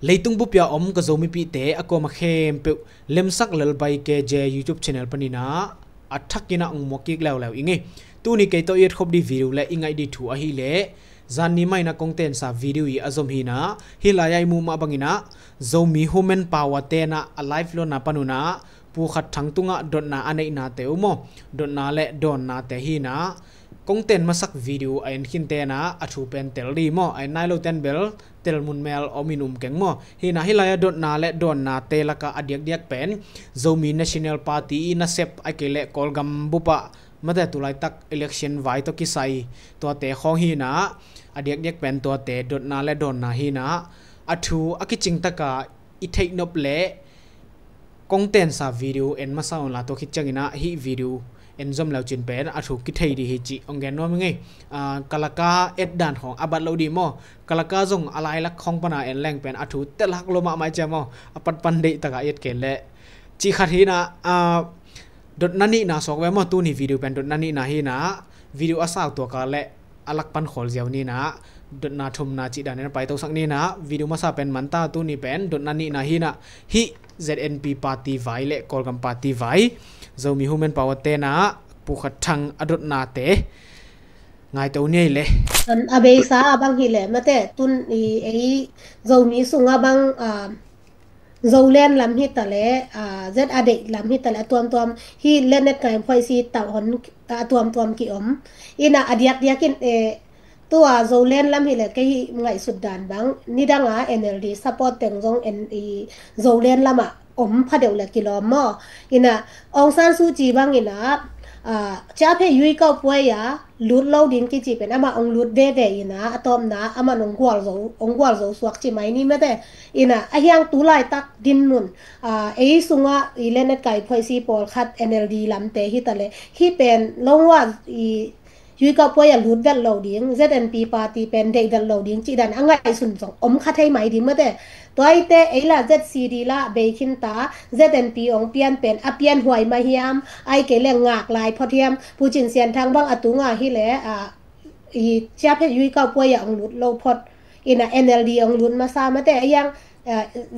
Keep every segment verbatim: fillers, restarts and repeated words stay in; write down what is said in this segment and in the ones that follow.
Leitung bupia om ka Zomipihte a kuama khempeuh Lemsak Lalbai K J YouTube channel paninah a thakinah ong muak kik leuleu i ngei. Tuni kei tawh i etkhop dih video le i ngaih dih thu ahileh zanni mahinah kongtensa video i a zom hinah, hih lai-ah i muh mah banginah Zomi Human Power tenah a live luatna panunah Pu Khat Thang tungah dotna a neihnate uh maw, dotna le dawnnate hinah kongten masak video a en khin tenah a thu pen tel dih maw, a en nai lo ten bel tel mun mel om in um keng maw. Hinah hih lai-ah dotna le dawnnate lakah a diakdiak pen Zomi National Party i nasep ai kei leh Kawlgam bupah mate tulaitak election vai tawh kisai tuate khawng hinah a diakdiak pen tuate dotna le dawnna hinah a thu a kicingtaka i theihnop leh kongtensa video en masa unla tua khit cianginah hih video en zom leucin pen a thu kithei dih hi cih ong gen nuam i ngei. Kalaka etdan khawng a bat loh dih maw, kalaka zong a lailak khawng pana en leng pen a thu telhak lo mahmah i cia maw, a patpan deihtaka i et kei leh cih khat hinah. Dotna nihna suak ve maw, tuni video pen dotna nihna hinah video a sau tuaka le a lakpan khawl ziau ninah dotna thumna cihdan in a paitosak ninah video masa pen manta, tuni pen dotna nihna hinah hih Z N P party vai le Kawlgam party vai Zomi Human Power tenah Pu Khat Thang a dotnate ngaito niai le. A beisa a bang hileh mate tun i ei Zomi sunga bang Zoland lam hitaleh Z a deih lam hitaleh a tuamtuam hi Lenet Ngai Phoisi tauh hon a tuamtuam ki om. Inah a diakdiakin tua Zoland lam hileh kei hih ngaihsut dan bang nidanga N L D support teng zong en i Zoland lamah om phadeuh le kilawm maw. Inah Aung San Suu Kyi banginah ciaphe yui kauh puai a lut lo ding kici pen amah ong lut veve inah a tawpna amah ong gualzo ong gualzo suak ci mai ni mate. Inah a hiang tu laitak dinmun ei sungah i Lenet Ngai Phoisi pawlkhat N L D lamte hitaleh hih pen longwa i yui kauh puai a lut vet lo ding, Z N P party pen deih vet lo ding cihdan a ngaihsun zong om kha thei mai ding mate. Tua ite ei la Z C D la bei khinta Z N P ong pian pen a pian huai mah hiam, ai kei le ngak lai phot hiam, Pu Cin Sian Thang bang a tunga hileh i ciaphe yui kauh puai a ong lut lo phot. Inah N L D ong lut masa mate a hiang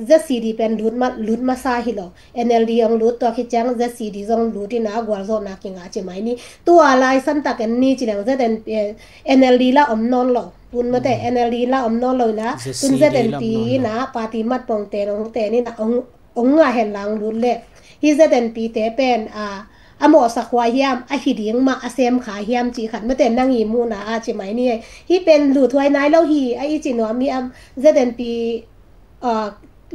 Z C D pen lut masa hi lo. N L D ong lut tua khit ciang Z C D zong lut inah a gualzawhna kinga ci mai ni. Tua lai santak en ni ci leng Z N P N L D la om nawn lo. Tun mate N L D la om nawn lo inah tun Z N P inah party mat pongte nong ten inah ong ngah hen lang lut leh hih Z N P te pen a a mawhsak huai hiam, a hi ding mah a sem kha hiam cih khat mate nang i muhna a ci mai ni. Hih pen lut huai nai lo hi a i ci nuam hiam, Z N P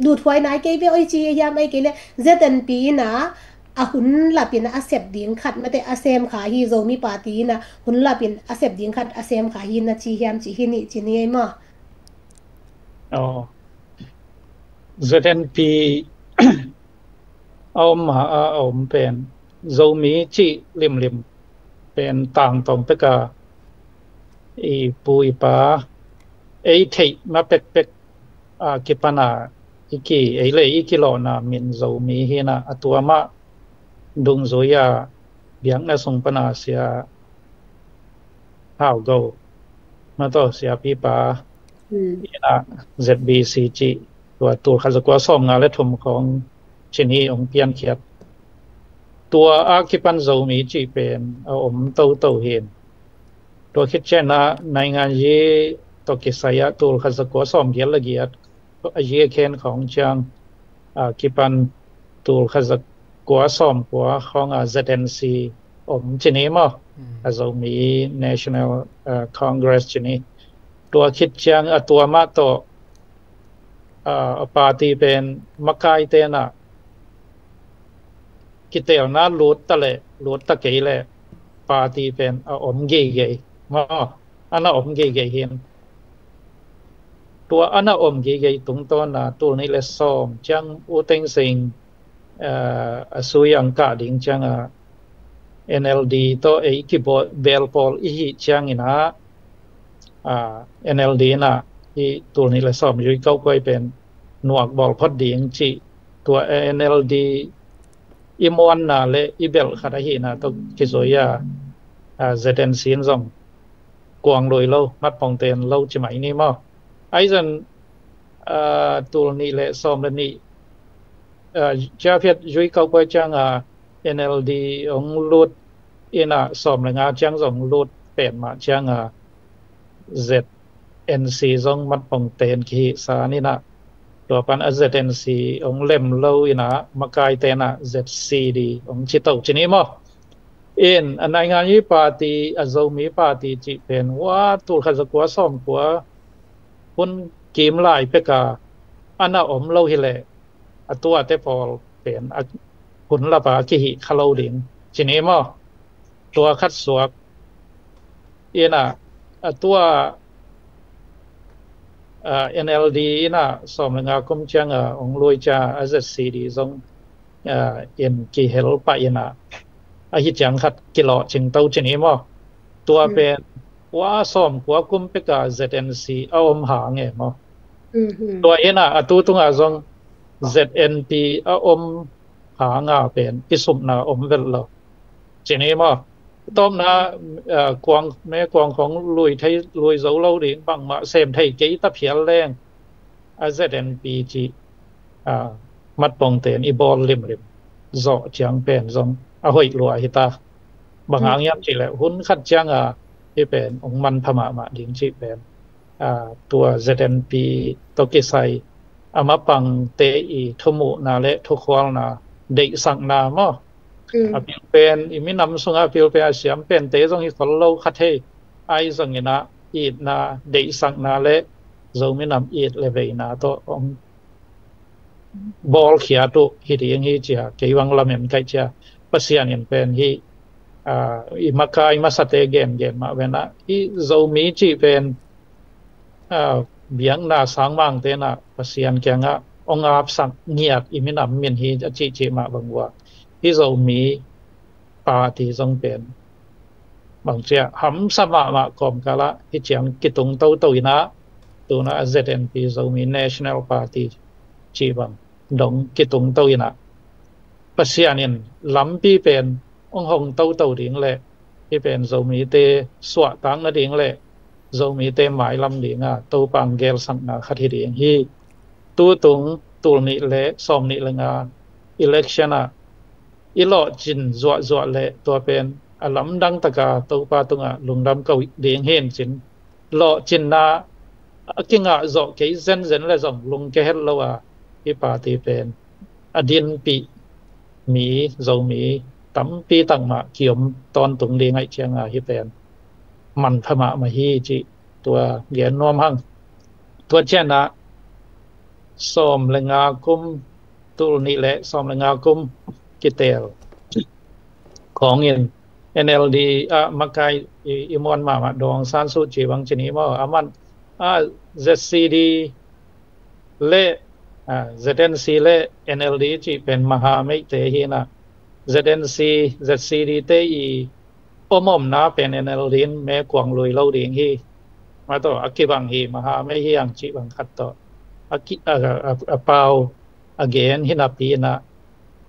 lut huai nai kei ve oi ci hiam, ai kei le Z N P inah a hun lapin a sep ding khat mate a sem kha hi, Zomi party inah hun lapin a sep ding khat a sem kha hi na ci hiam ci hi ni ci ni ei maw. Z N P a om a a om pen Zomi cih limlim pen tangtawng peka i pu i pa ei theih ma pekpek a kipana i ki ei le i kilawhna min Zomi hinah a tuamah dungzui a biakna sung pana sia haugo mataw siapipa inah Z B C cih tua tul khat zakua sawm nga le thum khawng cini ong piankhiat. Tua a kipan Zomi cih pen a om toto hin. Tua khit cianah naingan yi tawh kisai ah tul khat zakua sawm giat le giat a yi a khen khawng ciang a kipan tul khat zakua sawm kua khawng a Z N C om cini maw. A Zomi National Congress cini. Tua khit ciang a tua mah tawh a party pen makai tenah kitelna lut ta leh lut ta kei leh party pen a om geigei maw. Ana om geigei hin. Tua ana om geigei tungtawna tul nih le sawm ciang U Thein Sein a sui ang kah ding cianga N L D tawh ei kibel pawl i hih cianginah N L D inah i tul nih le sawm yui kauh kuai pen nuak bawl phot ding cih tua N L D i muanna le i belh khat ahihna tawh kizui a Z N C in zong kuang lui lo, mat pongten lo ci mai ni maw. Aizan aa, tul nih le sawm le nih, aa, ciaphiat zui kauh pua ciang a N L D hong lut in a, sawm le nga ciang zong lut pen mah ciang a Z N C zong matpong ten kihihsan in a, tua pan a Z N C hong lem lo in a, makai ten a Z C D hong ci to ci ni maw. In a naingan i party, a Zomi party cih pen, wa, tul khat za kua sawm kua hun kim lai pek a, a na om lo hi leh, a tuate pawl pen a hun lapa kihih kha lo ding ci ni maw. Tua khat suak in a, a tua, a, N L D in a sawm le nga kum ciang a hong lui cia a Z C D zong, a, in kihel pah in a, a hi ciang khat kilawh cing to ci ni maw. Tua pen wa sawm kua kum pek a Z N C a om hang e maw. Tua in a, a tu tung a zong Z N P a om hang a pen i supna om vet lo ci ni maw. Tawpna, a, kuang, me kuang khong lui thei, lui zo lo ding, bangmah sem thei kei ta phial leng, a Z N P cih, a, matpong ten i bawl limlim zawh ciang pen zong a hoih lua hi ta. Bang hang hiam cih leh hun khat ciang a hi pen hong manpha mahmah ding cih pen, a, tua Z N P tawh kisai a mapangte i thumuhna le thukhualna, deihsakna maw. A pil pen i minam sungah a pil pen a siam pente zong hi khol lo kha thei, ahi zongin a itna, deihsakna le Zomi nam it le veina tawh hong bawlkhiat uh hi ding hi cia kei bang lamen kaih cia. Pasian in pen hi, a, i makai masate gengen mah ven a, hi Zomi cih pen, a, biakna sangmangte in a Pasian kiangah hong apsak ngiat i minam min hi a cihcih mah bang uh a, hi Zomi party zong pen bang cia hamsa mahmah kawmkal ah hi ciang kitung toto in a, tu-in a Z N P, Zomi National Party cih bang dong kitung to in a, Pasian in lampi pen hong hong toto ding le, hi pen Zomite suahtak nading le Zomite mailam ding a Topa hong gelsakna khat hi ding hi. Tu tung tul nih le sawm nih le nga election ah i lawhcin zuahzuah le tua pen a lamdang taka Topa tungah lungdam ko ding hi in cin, lawhcinna a kingah zawh kei zenzen le zong lungke het lo a, hi party pen a dinpih mi, Zomi tampi tak mah kiom tawntung ding ahih ciang a, hi pen manpha mahmah hi cih tua gen nuam hang. Tua ciang a sawm le nga kum, tul nih le sawm le nga kum kitel khawng in N L D ah makai i, i muan mahmah Daw Aung San Suu Kyi bang ci ni maw. Aman, a, Z C D le, a, Z N C le N L D cih pen mahameihte hi in a, Z N C, Z C D te i om omna pen N L D in mekuang lui lo ding hi. Mah tawh a kibang hi, mahameih hi hang cih bang khat tawh a ki, a, a, a pau a gen hi napi in a,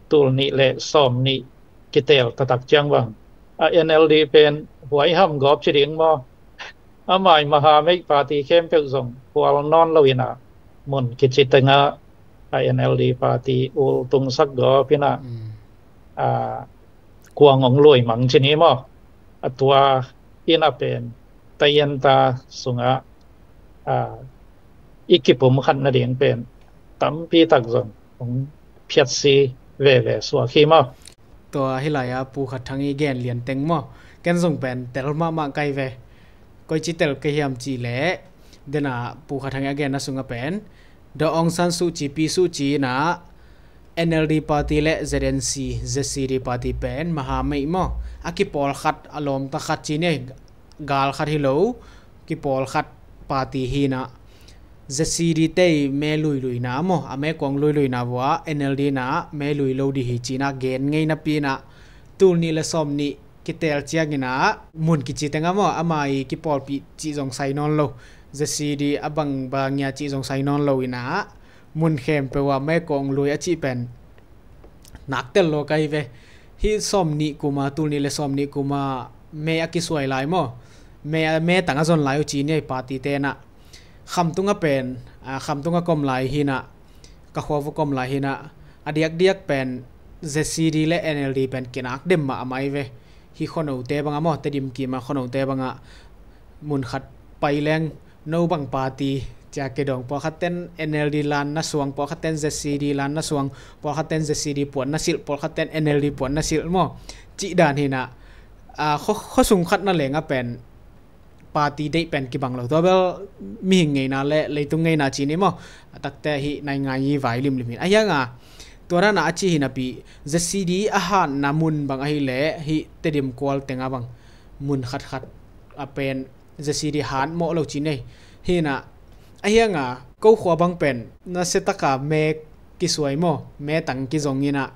tul nih le sawm nih kitel taktak ciang bang a N L D pen huaiham gawp ci ding maw. A mai mahameih party khempeuh zong hual nawn lo in a, mun kici tengah a N L D party ul tungsak gawp in a, a, kuang hong lui mang ci ni maw. A tua in a pen tayenta sungah, a, i kipumkhat nading pen tampi tak zong hong phiatsi veve suak hi maw. Tua hi lai a Pu Khat Thang i gen lian teng maw, ken zong pen tel mahmah kai ve. Koici tel ka hiam cih leh, dena Pu Khat Thang i a genna sungah pen Daw Aung San Suu Kyi, pi Suu Kyi in a N L D party le Z N C, Z C D party pen mahameih maw, a kipawlkhat, a lawmta khat ci ni, gal khat hi lo, kipawlkhat party hi in a, Z C D te i me luiluina maw, a mekuang luiluina vua N L D in a me lui lo ding hi ci in a gen ngei napi in a, tul nih le sawm nih kitel ciang in a, mun kici tengah maw, a mai kipawlpih cih zong sai nawn lo, Z C D a bangbang ia cih zong sai nawn lo in a, mun khempeuh ah mekuang lui a cih pen nak tel lo kai ve. Hi sawm nih kum a, tul nih le sawm nih kum a me a kisuai lai maw, me a, me tang a zon lai uh ci ni a, party te in a. Khamtung a pen Khamtung a ka om lai hi-in ah, ka khuavua ka om lai hi-in ah, a diakdiak pen Z C D le N L D pen kinak dem mahmah hi ve. Hih khuanote bang ah maw, Tedim kim a khuanote bang ah mun khat pai leng no bang party ci-a kidong, pawlkhat ten N L D lan na suang, pawlkhat ten Z C D lan na suang, pawlkhat ten Z C D puan na silh, pawlkhat ten N L D puan na silh maw, cih dan hi-in ah, khuasung khat na leng a pen party deih pen kibang lo. Tua bel mihing ngeina le leitung ngeina ci ni maw, a takte hih naingnganyi vai limlim hi-in. Ahi hang a, tua dan a a cih hi napi, Z C D a hatna mun bang ahih leh hih Tedim kual teng ah bang mun khatkhat a pen Z C D hat mawh lo ci ni. Hi-in ah, ahi hang a, ko khua bang pen nasia tak a me kisuai maw, me tang kizong hi-in ah,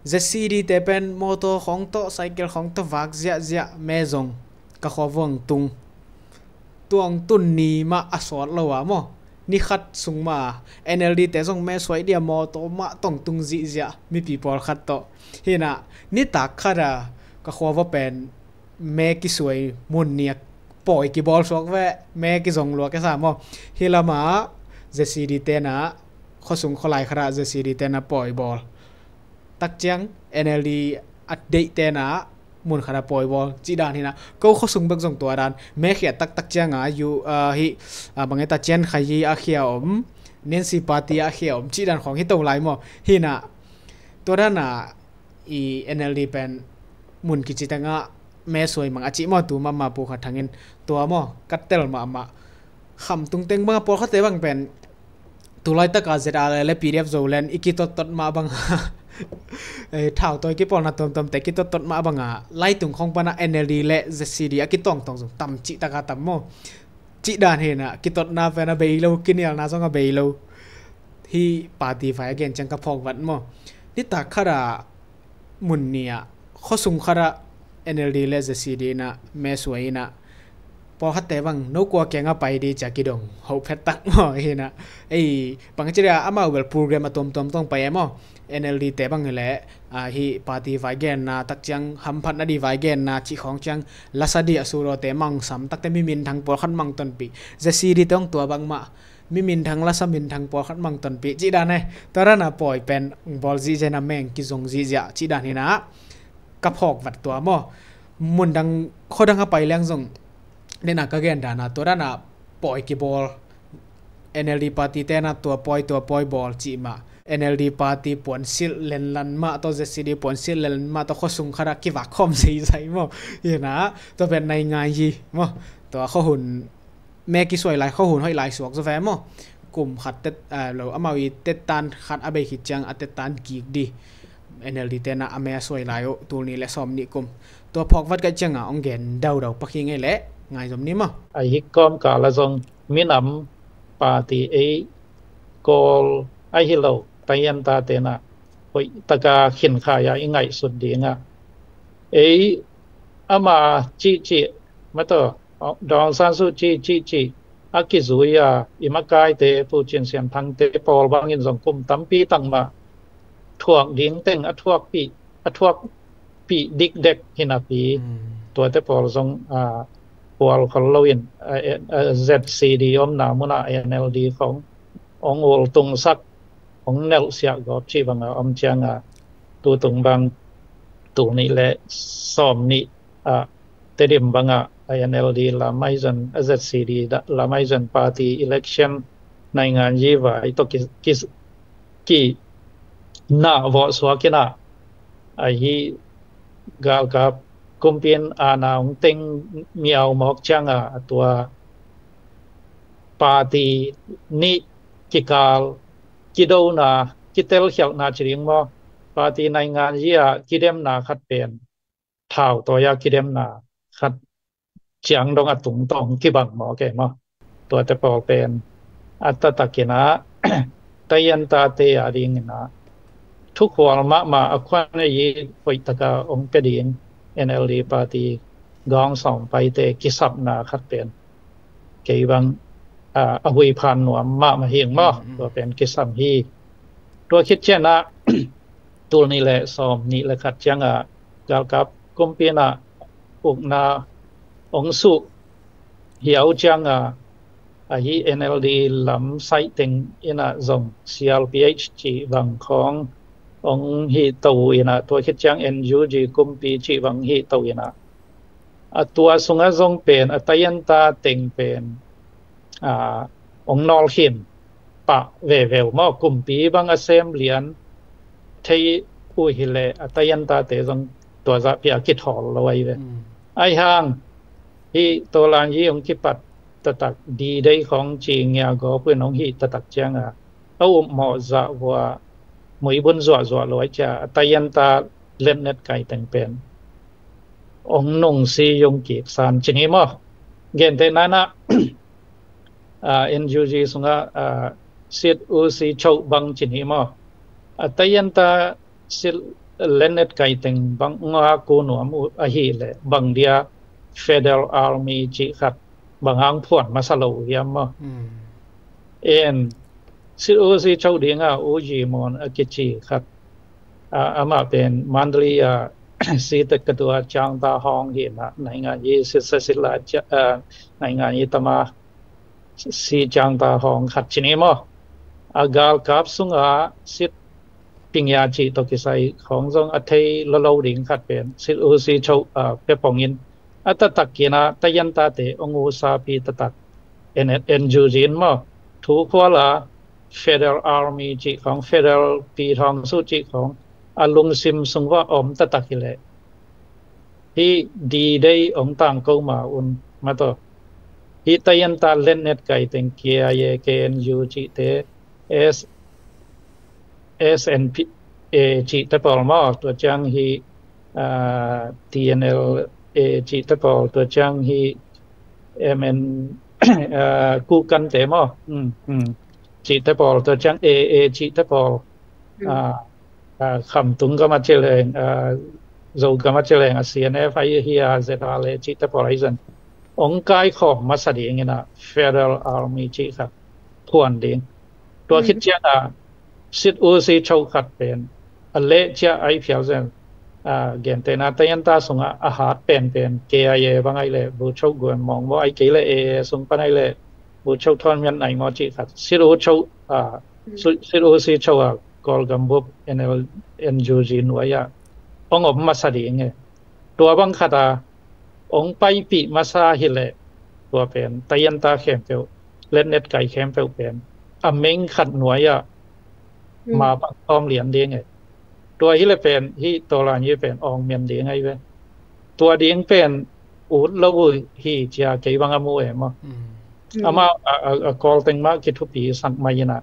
Z C D te pen mawtaw khawng tawh, cycle khawng tawh vak ziahziah, me zong ka khuavua hong tung. Tua hong tun ni mah a sawt lo a maw, ni khat sung mah a N L D te zong me suai ding a mawtaw mah tawh hong tung zihziah, mipi pawlkhat tawh. Hi-in ah, nitak khat a ka khuavua pen me kisuai mun ni a pawi kibawl suak ve, me kizong lua kisa maw. Hih lam ah Z C D te'n ah, khuasung khualai khat ah Z C D te'n ah pawi bawl tak ciang, N L D a deih te'n ah mun khat ah pawi bawl cih dan hi-in ah, ko khuasung bek zong tua dan, me khiat taktak ciang a, hih bang hita, Cian Khayi a khia om, Nancy party a khia om cih dan khawng hi to lai maw. Hi-in ah, tua dan a i N L D pen mun kici teng ah me suai mang a cih maw, tu mahmah Pu Kha Thang in, tua maw, ka tel mahmah. Khamtung teng bang a pawlkhatte bang pen tu laitak a Z R A le P D F Zoland i kitottot mah bang a, eh, thautawi kipawlna tuamtuamte kitottot mah bang a, laitung khawng pan ah N L D le Z C D a kitawngtawng zong tam cih tak a tam maw. Cih dan hi-in ah, kitotna pen a bei lo, kinialna zong a bei lo. Hih party vai a gen ciang ka phawk vat maw. Nitak khat a mun ni ah khuasung khat ah N L D le Z C D in ah me suai in ah, pawlkhatte bang no kua kiang ah pai ding ci-a kidong hoh phet tak maw. Hi-in ah, ei, bang ci dia, amau bel program a tuamtuam tawh hong pai e maw. N L D te bang hi leh, ah, hih party vai genna tak ciang, hamphatna ding vai genna cih khawng ciang, lasa ding a sut lawte mang sam takte, mi minthang pawlkhat mang tonpih, Z C D te hong tua bang mah, mi minthang, lasa minthang pawlkhat mang tonpih cih dan e. Tua dan a pawi pen hong bawl zihziah in ah, me hong kizong zihziah cih dan hi-in ah, ka phawk vat tua maw. Mundang khuadang a pai leng zong, nena ka gen dan a, tua dan a pawi kibawl, N L D party te'n ah tua pawi, tua pawi bawl cih mah, N L D party puansilh lenlan mah tawh, Z C D puansilh lenlan mah tawh, khuasung khat ah kivak khawm zeizai maw. Hi-in ah, tua pen naingnganyi maw. Tua khuahun, me kisuai lai khuahun hoih lai suak zaw ve maw. Kum khat tet, ah, lo, amau i tettan khat a bei khit ciang a tettan kik ding. N L D te'n ah a me a suai lai uh, tul nih le sawm nih kum. Tua phawk vat ka hih ciang a hong gen daudau pak hi ing ei leh, ngaizom ni maw. Ahi, kawmkal ah zong minam party ei Kawl ahi lo, Taiyan ta te'n ah hoih tak a khinkhai a i ngaihsut ding ah, ei, ama cihcih, mataw, Daw Aung San Suu Kyi cihcih a kizui a, i makaite, Pu Cin Sian Thang te pawl bangin zong kum tampi tak mah thuak ding teng a thuakpih, a thuakpih dikdek hi napi, tuate pawl zong, ah, pual khol loin, ah, eh, ah, Z C D omna mun ah N L D khawng hong ultungsak, hong nelhsiah gawp cih bang a om ciang a, tutung bang, tul nih le sawm nih ah, Tedim bang ah, N L D lam ahi zong, Z C D lam ahi zong, party election naingnganyi vai tawh ki, ki, kinah vawh suak in ah, ahi, galkap kumpi in aana hong teng miau mawk ciang a, tua party nih kikal kidona, kitelkhialhna ci ding maw, party naingnganyi a kidemna khat pen thautawi a kidemna khat ciang dong a tungtawn kibang mawk e maw. Tuate pawl pen a taktak in ah, Taiyan tate a ding in ah, thukhual mahmah a khuan ei, hoih tak a hong pia ding N L D party gawng sawm paite kisapna khat pen kei bang, ah, a huiphan nuam mahmah hi ing maw. Tua pen kisam hi. Tua khit ciang ah, tul nih le sawm nih le khat ciang a, galkap kumpi in ah ukna hong suh hiau ciang a, ahi NLD lam saih teng in ah zong CRPH cih bang khawng hong hih to in ah, tua khit ciang NUG kumpi cih bang hih to in ah, a tua sungah zong pen a tayanta teng pen, a, hong nawlkhin pah veve uh maw, kumpi bang a sem lian thei uh hileh a tayantate zong tua zahpi a kithawl lo ahi ve. Ahi hang hih Tolan Yi hong kipat taktak, D-Day khawng ci ngia gawp uh in hong hih taktak ciang a, a upmawh zah vua muibun zuahzuah lo ahi cia a tayanta letnet kai teng pen hong nungsi yung kik san ci ni maw. Gentehna in ah, a, NUG sungah, a, sit u si choh bang ci ni maw. A tayanta sit letnet kai teng bang nga ku nuam uh ahih leh bang dia Federal Army cih khat bang hang phuan masa lo uh hiam maw. En sit u si choh ding a U Yi Mawn a kici khat, a, amah pen Mandalay a si tek ka tua ciang ta hawng hi na, naingan yi sit sa sit la cia, a, naingan yi tama si ciang ta hawng khat ci ni maw. A galkap sungah sit pingia cih tawh kisai khawng zong a thei lolo ding khat pen sit u si choh, a, pia pongin a taktak in ah tayantate hong usapi taktak NUG in maw, thu khual a Federal Army cih khawng, Federal pi thawng suh cih khawng a lungsim sung vah om taktak hileh hih D-Day hong tangko ma un mataw, hih tayanta letnet kai teng KIA, KNU cihte, S, SNPA cihte pawl maw, tua ciang hih, a, TNLA cihte pawl, tua ciang hih MN, a, Kukante maw, cihte pawl, tua ciang AA cihte pawl, a, a, Khamtung gam a ci leng, a, Zogam a ci leng a CNF ahi hi a, ZRA cihte pawl ahi zong hong kaikhawm masa ding in ah Federal Army cih khat phuan ding. Tua khit ciang a sit u si choh khat pen a leh ciah ahi phial zen, a, gentehna tayanta sungah a hat penpen KIA bang ahi leh Bogyoke Gyimong maw, ahi kei leh AA sung pan ahi leh Bogyoke Thawng Myat Naing maw cih khat, sit u choh, a, sit u si choh a Kawlgam bup NL, NUG nuai ah hong om masa ding e. Tua bang khat a hong paipih masa hileh tua pen tayanta khempeuh, letnet kai khempeuh pen a meng khat nuai ah ma pang khawm lian ding e. Tua hileh pen hih Tolan Yi pen awng mian ding ahi ve. Tua ding pen ut lo uh hi cia kei bang a mu e maw. Amah a, a, a Kawl teng mah kithupi sak mai in ah,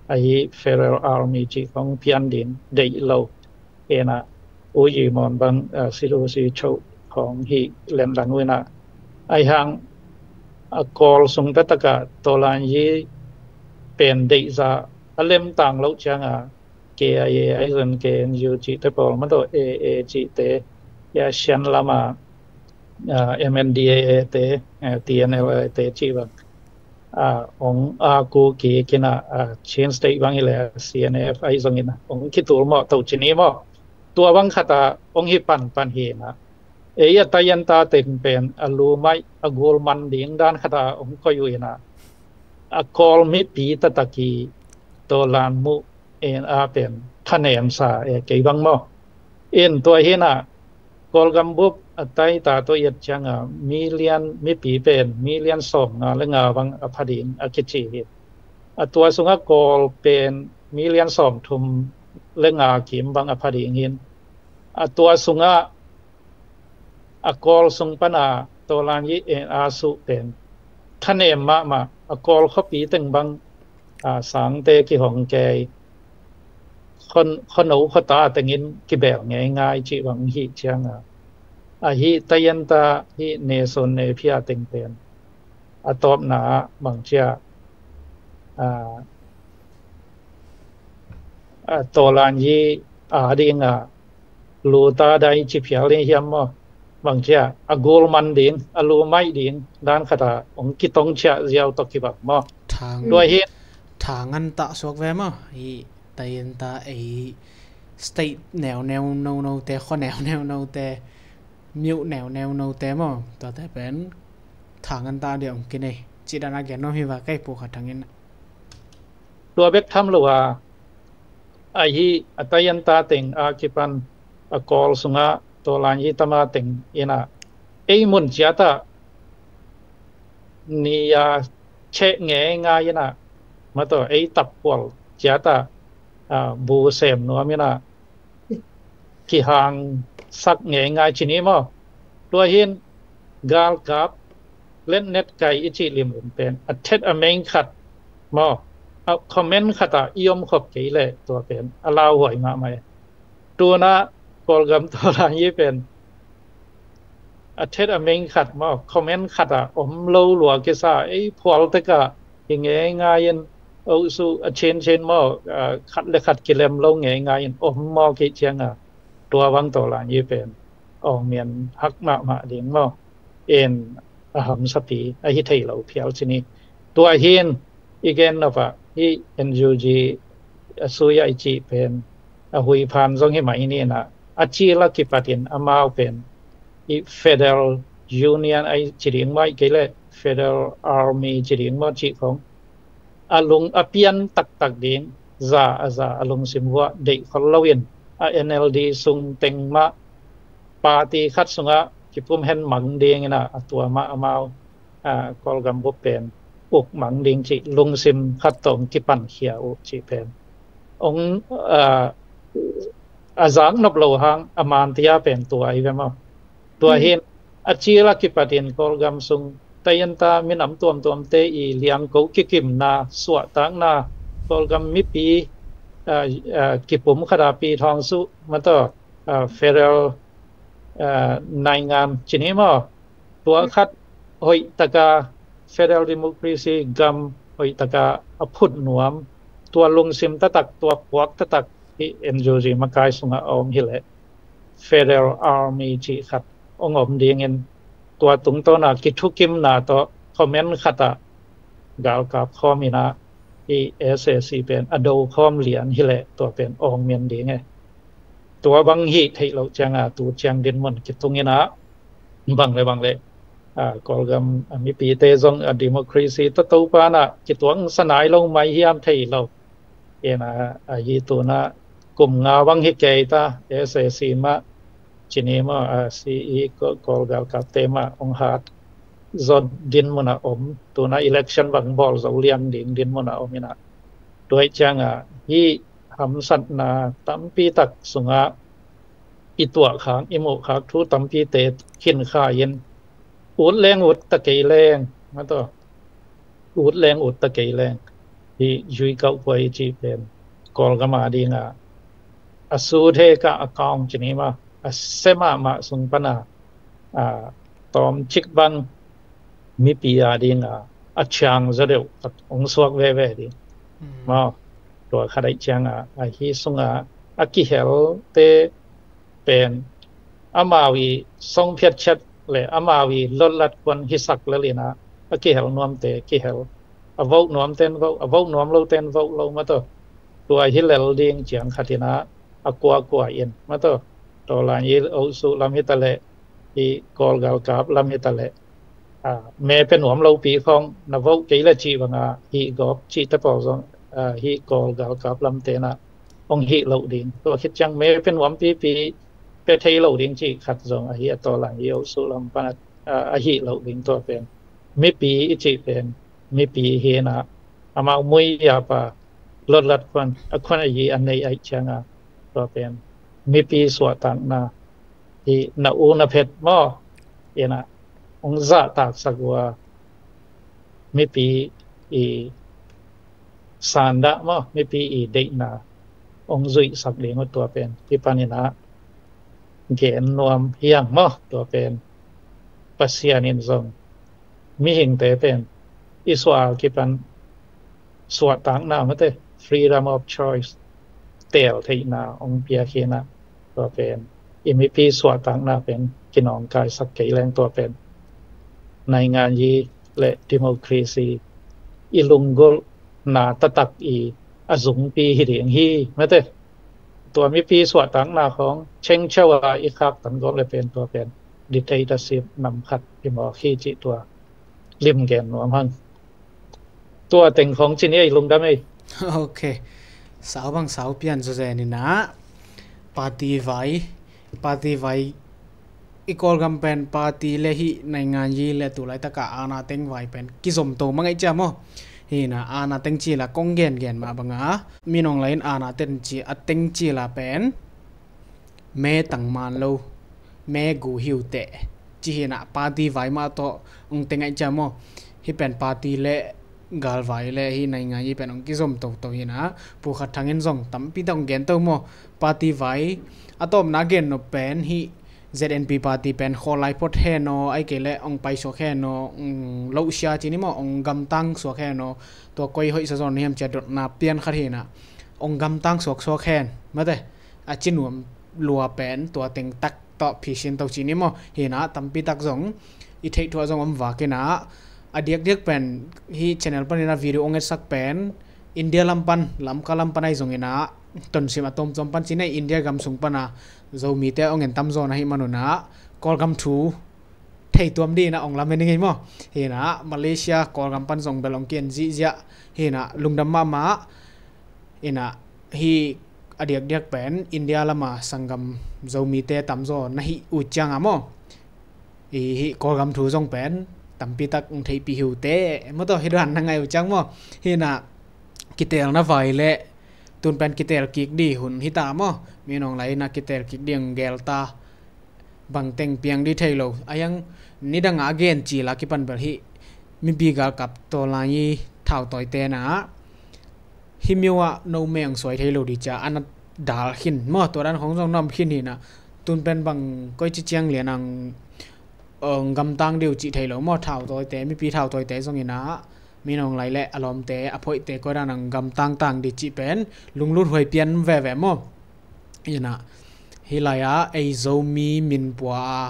ahi Federal Army cih khawng pian ding deih lo. En ah U Yi Mawn bang, a, sit u si choh khawng hih lemlang uh in ah, ahi hang a Kawl sung taktak ah Tolan Yi pen deihzah a lemtang loh ciang a KIA ahi zong KNU cihte pawl mataw, AA cihte, ya Shan lam a, a, MNDAA te, a, TNLA te cih bang, a, hong a ku kik in ah, a, Chin State bang hi leh CNF ahi zong in ah hong kitul mawh to ci ni maw. Tua bang khat a hong hi panpan hi in ah, ei a tayanta teng pen a lu maih a gul man ding dan khat a hong koih uh in ah, a Kawl mipi taktak i Tolan muh en a pen thanemsa e kei bang maw. In tua hi in ah Kawlgam bup a taita tawh i et ciang a million, mipi pen million sawmnga le nga bang a pha ding a kici hi. A tua sungah Kawl pen million sawmthum le nga kim bang a pha ding hi in, a tua sungah a Kawl sung pan a Tolan Yi en a suh pen thanem mahmah, a Kawl khuapi teng bang, a, sangte kihong kei, khuano khuata teng in kibel ngeingai cih bang hi ciang a, ahi tayanta hih Nason Napier teng pen a tawpna ah bang cia, a, a, Tolan Yi a ding a lu ta dai ci phial ding hiam maw. Bang cia a gul man ding, a lu maih ding dan khat a hong kitong ciah ziau tawh kibang maw. Thang, tua hi. Thang an tah suak ve maw. Hi tayanta ei state neu neu no no te, khua neu neu no te, miuh neu neu no te maw. Tuate pen thang an tah dia hong kinei. Cih dan a gen nuam hi va, ka hi puk khat thangin. Tua bek tham lo a, ahi a tayan ta teng a kipan a Kawl sungah tawlan hi tama teng inah ei mun ciatah ni a cheh ngeingai inah, mataw, ei tapkual ciatah, a, bu sem nuam inah kihangsak ngeingai ci ni maw? Tua hin galkap letnet kai i cih lim um pen a thet a meng khat maw, a comment khatah i om khop kei leh tua pen a lauhuai mahmah e. Tunah Kawlgam tawlan hi pen a thet a meng khat maw, comment khatah om lo lua kisa, ei phual tekah hi ngeingai in, oh su a chin chin maw, a, khat le khat kilem lo ngeingai in om maw kei cianga, tua bang tawlan hi pen awng mian hak mahmah ding maw, in a hamsapi a hi thei lo phial ci ni. Tua hin i gen nopah hi N U G a sui a i cih pen a huiphan zong hi mah i ni inah, a cil a kipatin amau pen i Federal Union a i ci ding maw, i kei leh Federal Army ci ding maw cih khong a lung a pian taktak ding, za a za a lungsim vuah deih khol loin a N L D sung teng mah party khat sungah kipum hen mang ding inah a tua mah amau, a, Kawlgam bup pen uk mang ding cih lungsim khat tawh kipankhia uh cih pen ong, a, a zak nop lo hang a mantia pen tua i ve maw? Tua hin a cil a kipatin Kawlgam sung tayan ta minam tuamtuamte i liangko kikimna, suahtakna, Kawlgam mipi, a, a, kipum khata pi thawng suh mataw, a, federal, a, naingan ci ni maw? Tua khat hoih taka federal democracy gam hoih taka a phut nuam, tua lungsim taktak, tua puak taktak hi N U G makai sungah a om hileh Federal Army cih khat ong om dingin, tua tungtawna kithukimna tawh comment khatah galkap khawm inah i S A C pen a do khawm lian hileh tua pen awng mian ding e. Tua bang hi theih loh cianga tu ciang dinmun kitung inah bang le bang le, a, Kawlgam a mipite zong a democracy tawh Topa inah kituang sanai lo mai hiam thei lo. Inah ahi tunah kum nga bang hi kei ta, S A C mah ci ni maw, a, C E Kawl, Kawl galkapte mah ong hat zaw dinmun a om, tunah election bang bawl zo liang ding dinmun a om inah. Tua hi cianga hi hamsatna tampi tak sungah i tuahkhak, i muhkhak thu tampite khin kha in, ut leng ut ta kei leng, mataw, ut leng ut ta kei leng, hi zui kauh puai i cih pen Kawlgam a dinga a sut he ka account ci ni maw, a se mahmah sung pana, a, tawmcik bang mipi a dinga a ciang zaw deuh khat ong suak veve ding. Maw, tua khat aih cianga ahi sunga a kihelte pen amau i song phiat ciat le amau i lotlat kuan hisak lel inah a kihel nuamte kihel, a vote nuamten vote, a vote nuam loten vote lo mataw. Tua hi lel ding ciang khat inah a kuakua in mataw, tawlan i oh su lam hitaleh, i Kawl galkap lam hitaleh, a, me pe nuam lopi khong na vote kei le cih banga hih gawp cihte pawl zong, a, hih Kawl galkap lamte inah ong hih loh ding. Tua khit ciang me pe nuam pipi pe thei lo ding cih khat zong ahi a tawlan i oh su lam pan a, a, a hih loh ding tua pen. Mipi i cih pen mipi hi inah amau mui yapa lotlat kuan a kuan a yi a nei aih cianga tua pen mipi suahtakna hi na u na phet maw, inah ong zahtaksak uh a mipi i sandah maw, mipi i deihna ong zuihsak ding uh tua pen hi pan inah gen nuam hiang maw, tua pen Pasian in zong mihingte pen i suah kipan suahtakna mate, freedom of choice, teel theihna ong piak hi inah, tua pen i mipi suahtakna pen kinawngkaisak kei leng tua pen naingan yi le democracy i lunggulhna taktak i a zungpi hi ding hi mate. Tua mipi suahtakna khong chengchau a i khaktan gawp le pen tua pen dictatorship nam khat hi mawk hi cih tua lim gen nuam hang. Tua teng khong ci ni ei, lungdam ei. Ok. Sau bang sau pian zawzen inah, party vai, party vai, i Kawlgam pen party le hih naingan yi le tu laitaka aana teng vai pen kizom to mang ei cia maw. Hinah aana teng cila kong gengen mah banga, minawng lai in aana teng ci, a teng cila pen me tangman lo, me gu hiu teh, ci hinah party vai mah tawh ong teng aih cia maw. Hih pen party le galvai le hih naingan yi pen ong kizom toto hinah, Pu Khat Thang in zong tampi tak ong gen to maw. Party vai a tawpna gen nop pen hih Z N P party pen khawl lai phot hen aw, ai kei le ong paisuak hen aw, ong lohsia ci ni maw, ong gamtang suak hen aw, tua koi hoihsa zawn hiam cia dotna pian khat hinah, ong gamtang suaksuak hen mate, a ci nuam lua pen tua teng tak tawh phisin to ci ni maw. Hinah tampi tak zong i theih thuah zong om vak inah, a diakdiak pen hih channel pan inah video ong etsak pen India lam pan, Lamka lam pan ahi zong inah, tonsim a tomtom pan ci inah India gam sung pana Zomite ong en tamzaw na hih manunah Kawlgam thu thei tuam dinah ong lamen i ngei maw. Hinah Malaysia, Kawlgam pan zong bel ong ki-en zihziah hinah, lungdam mahmah. Inah hih a diakdiak pen India lama sanggam Zomite tamzaw na hih uh cianga maw, i hih Kawlgam thu zong pen tampi tak ong theihpih hi uh teh maw, tawh hih dan na ngai uh ciang maw. Hinah kitelna vai le tun pen kitel kik di hun hita maw. Minawng lai inah kitel kik di ong gel ta, bangteng piang di thei lo. A yang nidanga a gen cila kipan bel hih mipi galkap tawlai i thautawite na hih myo ah no meng suai thei lo di cia a na dal khin maw. Tua dan khong zong na om khin hinah, tun pen bang koi ci ciang lianang ong gamtang di uh cih thei lo maw. Thautawite, mipi thautawite zong inah, minawng lai le a lawmte, a phoihte koi dan ong gamtang tang di cih pen lunglut huai pian veve maw. Inah hih lai-ah ei Zomi minpua a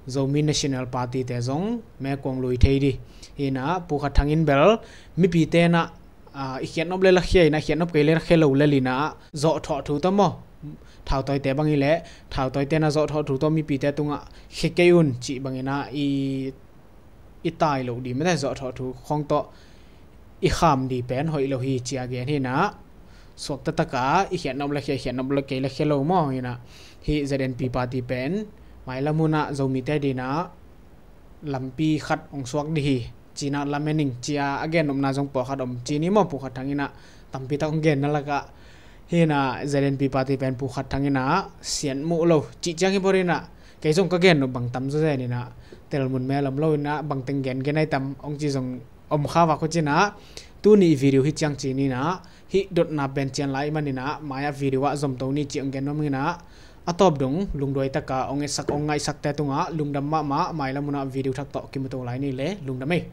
Zomi National Party te zong mekuang lui thei di. Hinah Pu Khat Thang in bel mipite inah, a, i khiatnop le lakhia inah, khiatnop kei le lakhia lo le linah zawhthawh thu tawh maw. Thautawite bang hi leh thautawite inah zawhthawh thu tawh mipite tungah khia kei un cih bang inah i i tai loh di mete, zawhthawh thu khong tawh i kham di pen hoih lo hi cia gen hinah, suakta taka i khiatnop le khia, khiatnop le kei le khia lo maw hinah, hih Z N P party pen mailam hunah Zomite dinah lampi khat ong suak di hi cinah lamen ing cia a gennopna zong pawlkhat om ci ni maw. Pu Khat Thang inah tampi tak ong genna lakah hinah Z N P party pen Pu Khat Thang inah siatmuh lo cih ciang hi bor inah, kei zong ka gennop bang tam zawzen inah, telmun mel om lo inah, bangteng gengen ai tam ong ci zong om kha vak uh cinah, tuni video hih ciang ci ninah, hih dotna pen cian lai i man inah, mai-ah video ah zomto ni ci ong gen nuam inah, a tawp dong lungduai taka ong etsak ong ngaihsakte tungah lungdam mahmah, mailam hunah video thak tawh kimuto lai ni le lungdam ei.